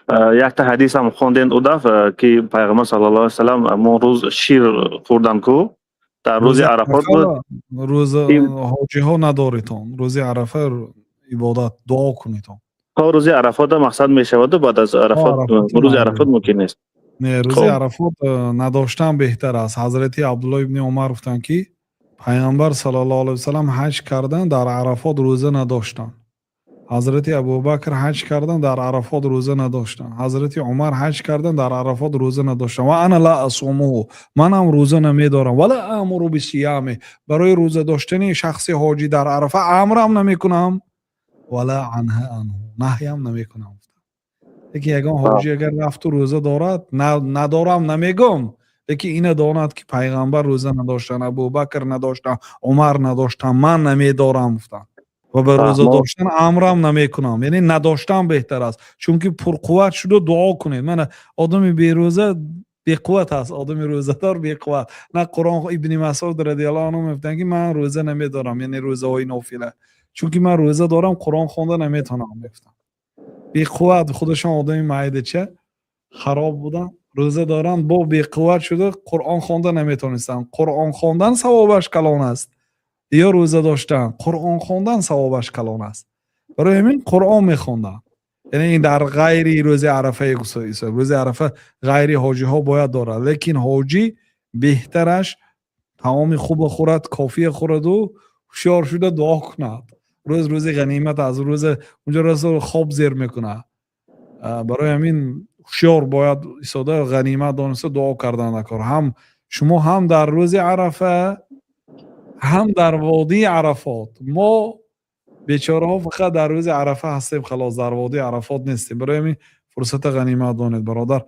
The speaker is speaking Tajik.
Якта ҳадисам хонден ӯ дафъ, ки пайғамбар саллаллоҳу алайҳи васаллам ҳамон рӯз шир хӯрдан ку, дар рӯзи Арафот буд. Рӯза ҳоҷиҳо надоритон, рӯзи Арафа ибодат, дуо кунитон. То рӯзи Арафота мақсад мешаваду баъд аз Арафот, рӯзи Арафот мумкин нест. Не, рӯзи Арафот надоштан беҳтар аст. Ҳазрати Абдулло ибни Умар гуфтанд, ки пайғамбар саллаллоҳу алайҳи васаллам ҳаҷ кардан, дар Арафот рӯза надоштанд. Ҳазрати Абубакр ҳаҷ кардан, дар Арафот рӯза надоштанд. Ҳазрати Умар ҳаҷ кардан, дар Арафот рӯза надоштанд. Ва ана ла асумуҳу, манам рӯза намедорам. Ва ла амуру бисиями, барои рӯза доштани шахси ҳоҷӣ дар Арафа амрам намекунам. Ва ла анҳа анҳу, наҳям намекунам. Лекин ягон ҳоҷӣ агар рафту рӯза дорад, надорам намегӯм, лекин ина донад, ки пайғамбар рӯза надоштанд, Абубакр надоштанд, Умар надоштанд, ман намедорам, гуфтанд, ва ба рӯза доштан амрам намекунам. Яъне надоштан беҳтар аст, чунки пурқувват шуду дуо кунед. Мана, одами берӯза беқувват аст, одами рӯзадор беқувват на Қуръон. Ибни Масуд радиаллоҳу анҳу мегуфтанд, ки ман рӯза намедорам, яъне рӯзаҳои нофила, чунки ман рӯза дорам, Қуръон хонда наметавонам, мегуфтанд. Беқувват, худашон одами майдача хароб буданд, рӯза доранд, бо беқувват шуда Қуръон хонда наметавонистанд. Қуръон хондан савобаш калон аст ё рӯза доштан? Қуръон хондан савобаш калон аст. Барои ҳамин Қуръон мехонданд. Яъне ин дар ғайри рӯзи Арафаи, рӯзи Арафа ғайри ҳоҷиҳо бояд дорад, лекин ҳоҷӣ беҳтараш таоми хуба хӯрад, кофия хӯраду ҳушёр шуда дуо кунад. Рӯз рӯзи ғанимат аст, рӯза унҷо расо хоб зер мекунад. Барои ҳамин ҳушёр бояд истода, ғанимат дониста дуо кардан накор. Ҳам шумо, ҳам дар рӯзи Арафа, ҳам дар водии Арафот. Мо бечораҳо фақат дар рӯзи Арафа ҳастем, халос, дар водии Арафот нестем. Барои ҳамин фурсата ғанимат донед, бародар.